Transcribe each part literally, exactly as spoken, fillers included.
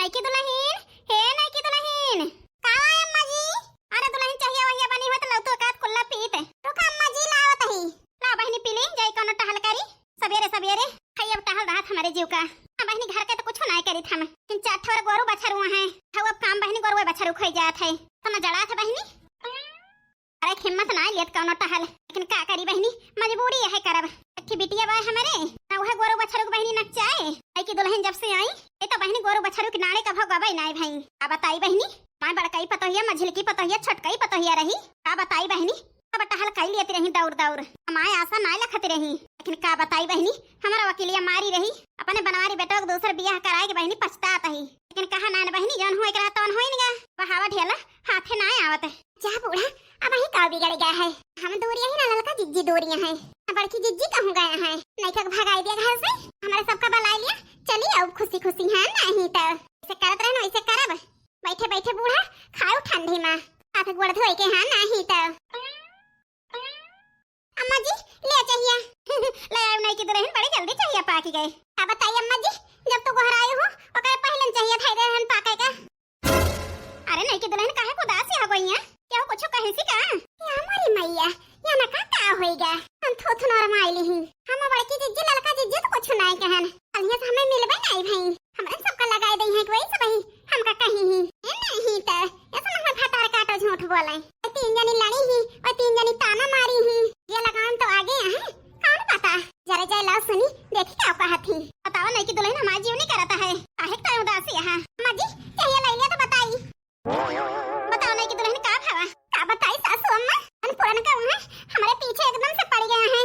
नइकी दुलहिन, हे नइकी दुलहिन। का है अम्मा जी? अरे दुलहिन, चहिया वहिया बनी होत लौतू एकाध कुल्ला पीत। रुका अम्मा जी, लावत ही। ला बहिनी पी ली, जाई कौनो टहल करी। सबेरे सबेरे, हई अब टहल रहत हमरे जीव का। हाँ बहिनी, घर के तो कुछो नाय करित हम। तीन चार ठो गोरू बछरू हैं। हऊ अब काम बहिनी गोरू बछरू खोई जात है। तना जड़ात है बहिनी। अरे हिम्मत नाय लेत कौनो टहल, लेकिन का करी बहिनी, मजबूरी है करब। अखी बिटिया बा हमरे, ना उहे गोरू बछरू के बहिनी नकचाए। आई की दुलहिन जब से आई, ए तो बहिनी गोरू बछरू के नाड़े कभो गबई नाय भई। का बताई बहिनी, माय बड़कई पतोहिया, मझिलकी पतोहिया, छोटकई पतोहिया रही। का बताई बहिनी, अब टहल कई लेती रही दौड़ दौड़। हमाय आशा नाय लखती रही, लेकिन का बताई बहिनी, हमारा वकीलिया मारी रही। अपने बनवारी बेटवा के दूसर बियाह कराए के बहिनी पछतात ही, लेकिन कहा नाय न बहिनी, जौन होए के रहा तौन होई निगा। बहावा ढेला हाथे नाय आवत। जा बूढ़ा, अब ही का बिगड़ गया है? हम दूरिया ही ना ललका जिज्जी दूरिया है, अब बड़की जिज्जी कहूँ गया है? नइका के भगाई दिया घर से, हमारे सबका बलाई लिया, चली अब खुशी खुशी, है नहीं तो। ऐसे करत रहन वैसे करब, बैठे बैठे बूढ़ा खाऊ ठंडी मा, हाथ गोड़ धोए के, हाँ नहीं तो। अम्मा जी, ले चहिया। ले आयो नइकी दुलहिन, बड़ी जल्दी चहिया पाकी गए। का बताई अम्मा जी, जब तू गोहराई हो, ओकरे पहिले चहिया धई दे रहन पाके का। अरे नइकी दुलहिन, काहे को उदासी हो गई है? केहू कुछ कहे सी का? या मोरी मैया, या ना का का होई गा? हम थोथुन और माइली ही। हम बड़की जिज्जी, ललका जिज्जी तो कुछ नाय कहन। कलिया से हमें मिलबे नाय भई। हमरे सबका लगाई दई है कोई सब ही। हमका कही ही। ए नहीं तो, ऐसा ना हम भतार काटो झूठ बोले। ए तीन जनी लड़ी ही, और तीन जनी ताना मारी ही। ये लगान तो आगे है। कौन पता? जरा जाए लाओ सुनी, देखी का कहत ही। बताओ नइकी दुलहिन, हमार जीव नहीं करता है। काहे का उदासी है? अम्मा जी, चहिया ले लिया तो बताई। बताओ नइकी दुलहिन का भावा? का बताई सासू अम्मा, अन पुरन का वहाँ हमारे पीछे एकदम से पड़ गया है।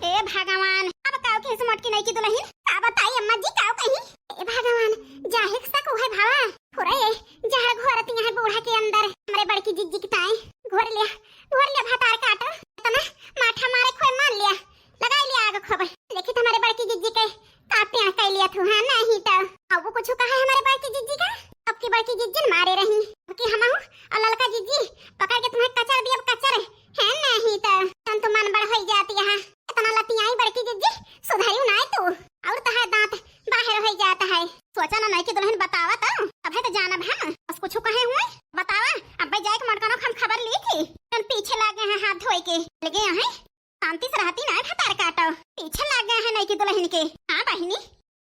ए भगवान, अब काव कही से मोटकी नइकी दुलहिन? का बताई अम्मा जी, काव कही? ए भगवान, जाहिर सा को है भावा। पूरा ये जहर घोरत यहाँ बूढ़ा के अंदर, हमरे बड़की जिज्जी की ताई। घोर लिया, घोर लिया भतार काटो। इतना माठा मारे खोए मान लिया, लगाई लिया आग खूब। लेकिन हमारे बड़की जिज्जी के का प्यार कर लिया तू, हाँ? नहीं तो अब वो कुछ कहा है हमारे बड़की जिज्जी का। अब की बड़की जिज्जी न मारे रही, अब की हम और ललका जिज्जी पकड़ के तुम्हें कचर दिया, अब कचर है। नहीं तो तन तो मन बड़ होई जाती है, इतना लतियाई बड़की जिज्जी, सुधरी ना तू, और तहार दांत बाहर होई जाता है। सोचा ना नइकी दुलहिन बतावा तो, तभे तो जानब हम। बस कुछ कहे हुए बतावा, अब जाए के मोटकनो हम खबर ली थी, तन पीछे लागे हैं हाथ धोए के, लगे हैं शांति से रहती ना भतार काटो, पीछे लाग गए हैं नइकी दुलहिन के। हाँ बहिनी,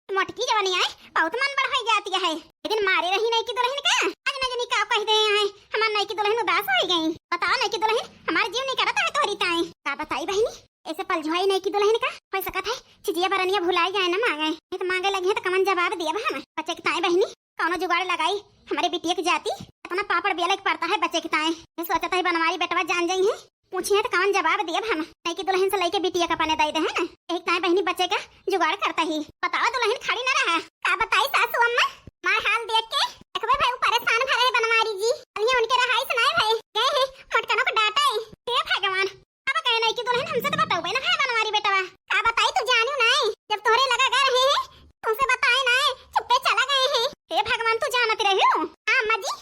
मोटकी जवानी आए बहुत मन बड़ होई जाती है। एक दिन मारे रही नइकी दुलहिन का, आज न जनी का कह दे हैं, हमार नइकी दुलहिन उदास होई गई। बताओ नइकी दुलहिन, हमार जीव नहीं करता है तोहरी ताई। का बताई बहिनी, ऐसे पलझुआई नइकी दुलहिन का, हो सकत है चिजिया बरनिया भुलाई जाए ना मांगे, नहीं तो मांगे लगी है तो कमन जवाब दिया हम। बचे के ताई बहिनी, कौनो जुगाड़ लगाई, हमारे बिटिया के जाती, इतना पापड़ बेले के पड़ता है बचे के ताई। ये सोचता है बनवारी बेटवा जान जाई है, पूछिए तो कौन जवाब दियब हम? नइकी दुलहिन से लइके बिटिया का पने दई दे है ना, एक ताई बहिनी बचे का जुगाड़ करता ही। बतावा दुलहिन खड़ी ना रहा। का बताई सासू अम्मा, मार हाल देख के, देखबे भाई ऊ परेशान भरे है बनवारी जी, अलिए उनके रहाई से नाय भाई, गए हैं मोटकनों को डांटे। हे भगवान, अब कहे नइकी दुलहिन हमसे तो बतउबे ना है बनवारी बेटवा। का बताई तू जानियो नाय, जब तोहरे लगा गए रहे हैं, तुमसे बताए नाय, चुप्पे चला गए हैं। हे भगवान तू जानत रहियो। हाँ अम्मा जी,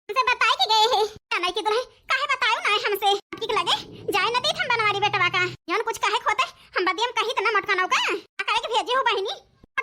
हमसे बताए के गए हैं। का नइकी दुलहिन काहे बतायो नाय हमसे? ठीक लगे, जाए न देत हम बनवारी बेटवा का। जौन कुछ कहे होते, हम बदियम कही त ना मोटका नौका। आ काहे के भेजे हो बहिनी?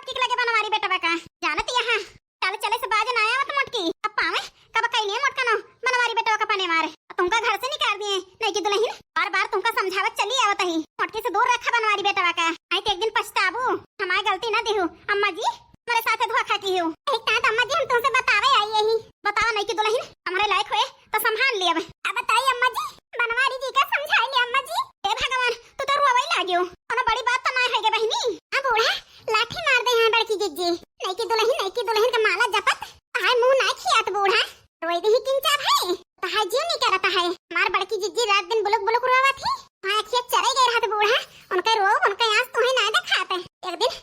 ठीक लगे बनवारी बेटवा का। जानत यहाँ, चल चले से बाज ना आवत मोटकी। अब पावे, कब कैलिए मोटका नौ, बनवारी बेटवा का पने मारे। तुमका घर से निकाल दिए, नइकी दुलहिन। बार बार तुमका समझावत चली आवत ही। मोटकी से दूर रखा बनवारी बेटवा का। आई तो एक दिन पछताबू, हमारी गलती ना दिहू। अम्मा जी, हमारे साथ धोखा की हूँ। एक तात अम्मा जी हम तुमसे बतावे आई यही। बताओ नइकी दुलहिन, हमारे लायक हुए तो संभाल लिया। अब बताई अम्मा जी, बनवारी जी का समझाई ले अम्मा जी। हे भगवान, तू तो रोवे लागियो। कोनो बड़ी बात तो ना है गे बहिनी। हाँ बूढ़ा, लाठी मार दे यहाँ बड़की जिज्जी। नइकी दुलहिन, नइकी दुलहिन का माला जपत, तहार मुँह ना खियात बूढ़ा। रोई दही किंचा भाई, तहार जीव नहीं करता है। हमार बड़की जिज्जी रात दिन बुलुक बुलुक रोवत ही। हाँ, अखिया चरे गए रहत बूढ़ा, उनका रोब, उनका आँस तुहे ना देखाते। एक दिन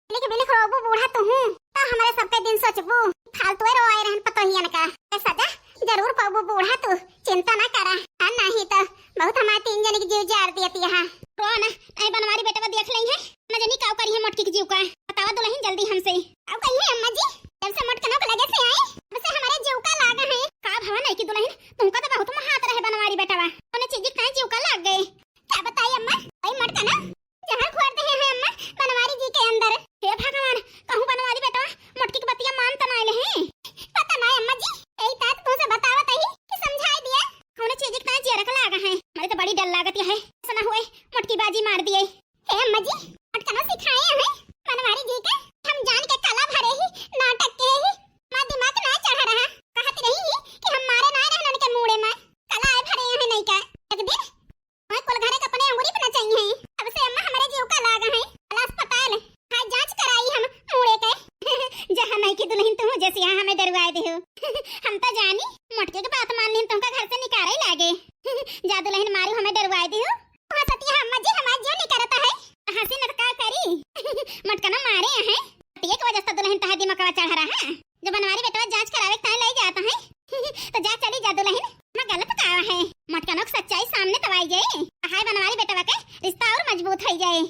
बिलिक बिलिक रोबू बूढ़ा तुहू, त हमरे सबके दिन सोचबू। फालतू रोए रहन पतोहियन का। ए सजा जरूर पाबू बूढ़ा तू, चिंता ना करा। हाँ, नहीं तो बहुत हमारे तीन जने की जीव जार दिया तिया। रो ना, नहीं बनवारी बेटवा देख लेई है, न जनी काव करी है मोटकी की जीव का। बतावा दुलहिन जल्दी हमसे। अब कही है अम्मा जी, जब से मोटकनों के लगे से आई, तब से हमारे जीव का लागा है। का भवा नइकी दुलहिन, तुमका तो बहुत महात रहे बनवारी बेटवा, उन्हें चीज का जीव का लाग गए। का बताई अम्मा, वही मोटकना जहर घोर दे हैं अम्मा बनवारी जी के अंदर। हे भगवान, कहूँ बनवारी बेटवा मोटकी के बतिया मान त ना ले। दुलहिन, तू जैसे यहाँ हमें डरवाए देहु। हम तो जानी, मोटके के बात मान लिहिन, तुमका घर से निकारे लागे। जा दुलहिन, मारू हमें डरवाए देहु। हाँ सतिया अम्मा जी, हमार जो नहीं करता है। हंसी न तो का करी। मोटका ना मारे हैं। ये की वजह से दुलहिन तहार दिमगवा चढ़ रहा है। जो बनवारी बेटवा जांच करावे ताई लाई जाता है। तो जा चली जा दुलहिन। मैं गलत का है। मोटका नोक सच्चाई सामने तब आई जाए। हाय बनवारी बेटवा के रिश्ता और मजबूत हो जाए।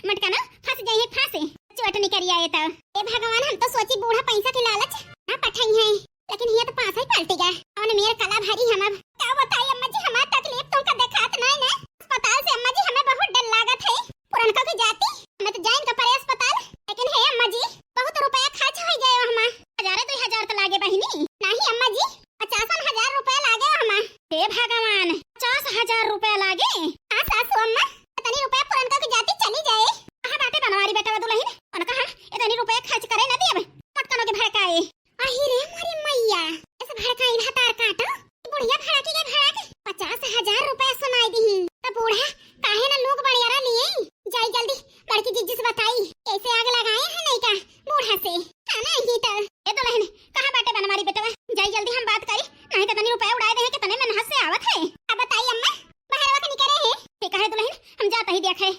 मोटका ना फंस जाए फांसी। चोट निकल आए तो। ए भगवान, हम तो सोची बूढ़ा पैसा के लालच ना पठाई है, लेकिन ये तो पास ही पलटी गया। कौन मेर कला भरी हम अब। का बताई अम्मा जी, हमार तकलीफ तुमका देखात नहीं ने। अस्पताल से अम्मा जी हमें बहुत डर लागत है। पुरनका की जाति, हमें तो जाइन का परे अस्पताल। लेकिन हे अम्मा जी, बहुत रुपया खर्च हो गए हमार। हजारे दुई हजार तो लागे बहिनी। नहीं अम्मा जी, पचासन हजार रुपया लागे हमार। हे भगवान, पचास हजार रुपया लागे? हाँ सासू अम्मा, इतनी रुपया पुरनका की जाति चली जाए। कहाँ बाटे बनवारी बेटवा दुलहिन? उनका हाँ, इतनी रुपया खर्च करे न दियब। पटकनो के भड़काए। अही रे मोरी मैया, ऐसे भड़काई भतार काटो। बुढ़िया भड़की के भड़क, पचास हजार रुपया सुनाई दिही। त बूढ़ा काहे न लोग बड़ियारा लिए? जाई जल्दी बड़की जिज्जी से बताई, कैसे आग लगाए हैं नहीं का बूढ़ा से। हाँ नहीं तो। ए दुलहिन, कहाँ बाटे बनवारी बेटवा? जाई जल्दी हम बात करी, नहीं तो तनी रुपया उड़ाए दे, कितने मेहनत से आवत है। अब बताई अम्मा, बहरवा के निकरे है। ठीक है दुलहिन, हम जात ही देखे।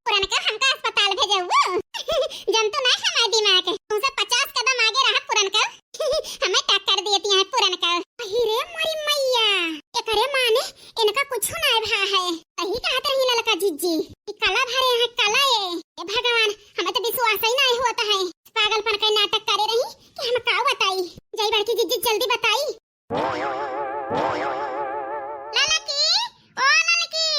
पुरनका हमका अस्पताल भेजे हुआ। जनतू ना हमार दिमाग। तुमसे पचास कदम आगे रहा पुरनका। हमें टक्कर देती है पुरनका। अही रे मोरी मैया, एकरे माने इनका कुछ ना भा है। सही कहत रही ललका जिज्जी, ई कला भरे हैं कला ये। ए भगवान, हमें तो विश्वास ही नहीं होता है। पागलपन का नाटक करे रही कि हम का बताई। जाई बड़की जिज्जी जल्दी बताई। ललकी, ओ ललकी।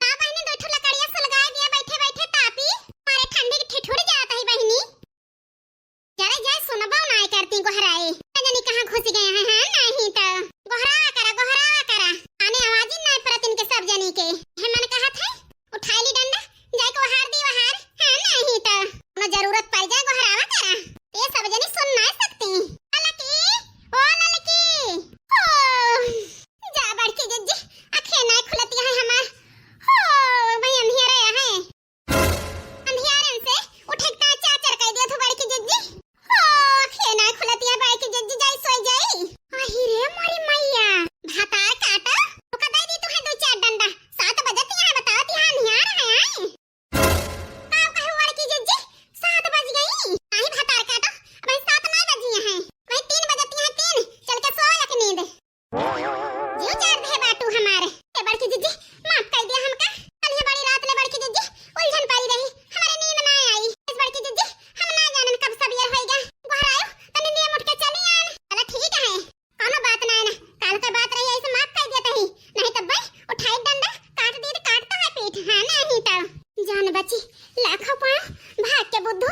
का बहिनी, दो ठो लकड़िया सुलगाए दिया, बैठे बैठे तापी, मारे ठंडी के ठिठुर जात है बहिनी। जरा जाए सुनबो नाय करती गोहराए, न जानी कहाँ घुस गए हैं, हैं? नहीं तो गोहरावा करा, गोहरावा करा, आने आवाज ही नाय परत इनके सब जनी के। हे मन कहत है, उठाई ली डंडा, जाए के वहार दी वहार, हैं? नहीं तो कोनो जरूरत पड़ जाए गोहरावा करा, ये सब जनी सुन नाय सकती। ललकी, ओ ललकी, ओ। जा बड़की जिज्जी, अखे नाय खुलतिया है हमार। हो, वही अंधियारे है। अंधियारन से उठे के चाचर कह दिया तू बड़की जिज्जी। हो, अखे नाय खुलतिया बड़की जिज्जी, जाई सोई जाई। अही रे मोरी मैया, भातार काटा, ओका दे दी तू है दो चार डंडा। सात बजत यहाँ बताओ ती हाँ अंधियार है आई। का कहे बड़की जिज्जी, सात बज गई। आई भातार काटा, अबे सात नाय बजी हैं। वही तीन बजत यहाँ तीन, चल के सो एक नींद। जियो चार दे बाटू हमारे। ए बड़की जिज्जी, माफ कर दिया हमका। कल ये बड़ी रात ले बड़की जिज्जी उलझन पड़ी रही, हमारे नींद ना आई। इस बड़की जिज्जी, हम ना जानन कब सबेर होइगा। गोहरायो, तनी नियम उठ के चली आन। चला ठीक है, कोनो बात ना है ना, काल का बात रही, ऐसे माफ कर दिया तही, नहीं तब भाई उठाई डंडा, काट दी तो काटता है पीठ, हाँ नहीं तो। जान बची, लाखों पाँव, भाग के बुद्धू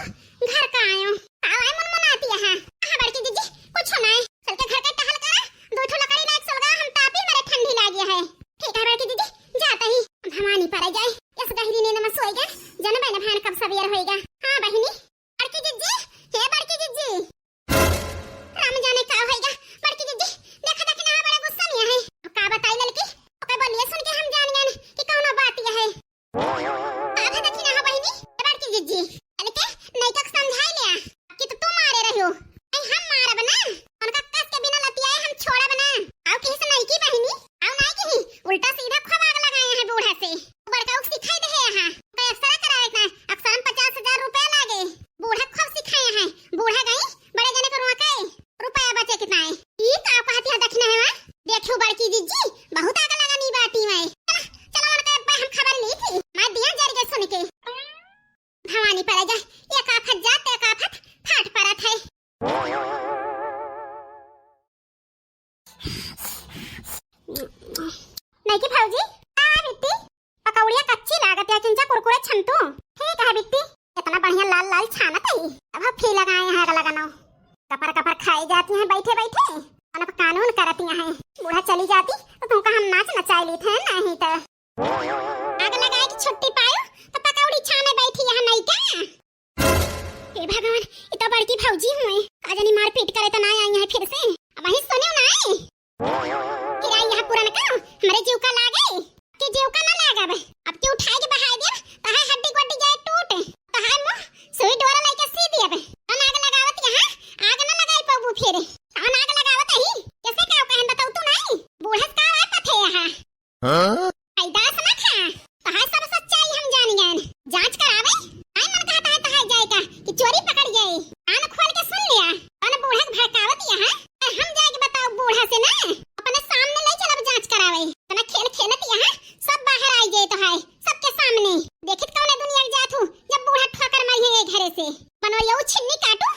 घर का आयो। आओ आए मुनमुनाती है। हाँ बड़की जिज्जी, कुछ ना है, चल के घर का टहल करा, दो ठो लकड़ी लायक सुलगा, हम तापी, मेरे ठंडी लागी है। ठीक है बड़की जिज्जी, जाता ही। भवानी पर जाए, इस गहरी नींद में सोई गए, जनबे न भान कब सबेर होइगा। हाँ बहिनी, बड़की जिज्जी, हे बड़की जिज्जी। राम जाने का होइगा, बड़की जिज्जी, देखा देखी ना बड़ा गुस्सा में है। अब का बताई ललकी, ओकर बोलिए सुन के हम जान गए कि कौनो बात यह है। का भा देखी ना हो बहिनी, हे बड़की जिज्जी, ललके नहीं तो समझाई लिया कि तो तू मारे रहो, नहीं हम मारब ना, उनका कस के बिना लतियाए हम छोड़ब ना। आओ किसी से नहीं की बहिनी, आओ नहीं की, उल्टा सीधा खूब आग लगाए हैं बूढ़ा से। बड़का उक सिखाई दे है यहाँ, कोई अक्सर करावे ना, अक्सर में पचास हजार रुपया लागे। बूढ़ा खूब सिखाए हैं, बूढ़ा गई बड़े जने को रोके, रुपया बचे कितना है। ई का कहती है दक्षिणा है वहाँ? देखियो बड़की जिज्जी, बहुत आग लगानी बाटी में। चला, चला उनका एक बार हम खबर ली थी, मैं दिया जर के सुन के। भवानी पर जा, एक आफत जात, एक आफत फाट परत है। नहीं की भौजी, आ बिट्टी, पकौड़िया कच्ची लागत है, किंचा कुरकुरे छन तू। ठीक है बिट्टी, इतना बढ़िया लाल लाल छानत है, अब हम फी लगाए हैं अगला गनो। कपर कपर खाई जाती हैं बैठे बैठे, और अब कानून करती हैं। बूढ़ा चली जाती तो तुमका हम नाच नचाई ली थे, नहीं तो। आग लगाए की छुट्टी पायो तो पकौड़ी छाने बैठी यहाँ नहीं क्या? हे भगवान, ये तो बड़की भौजी हुए। का जानी मारपीट करे तो ना आई है फिर से। अब वहीं सुने ना आए। किराई यहाँ पुरनका, हमरे जीव का लागे। कि जीव का ना लागब। अब की उठाए के बहाए दिया, तो है हड्डी गोड्डी जाए टूट। तो से बनवरिया छिन्नी काटू,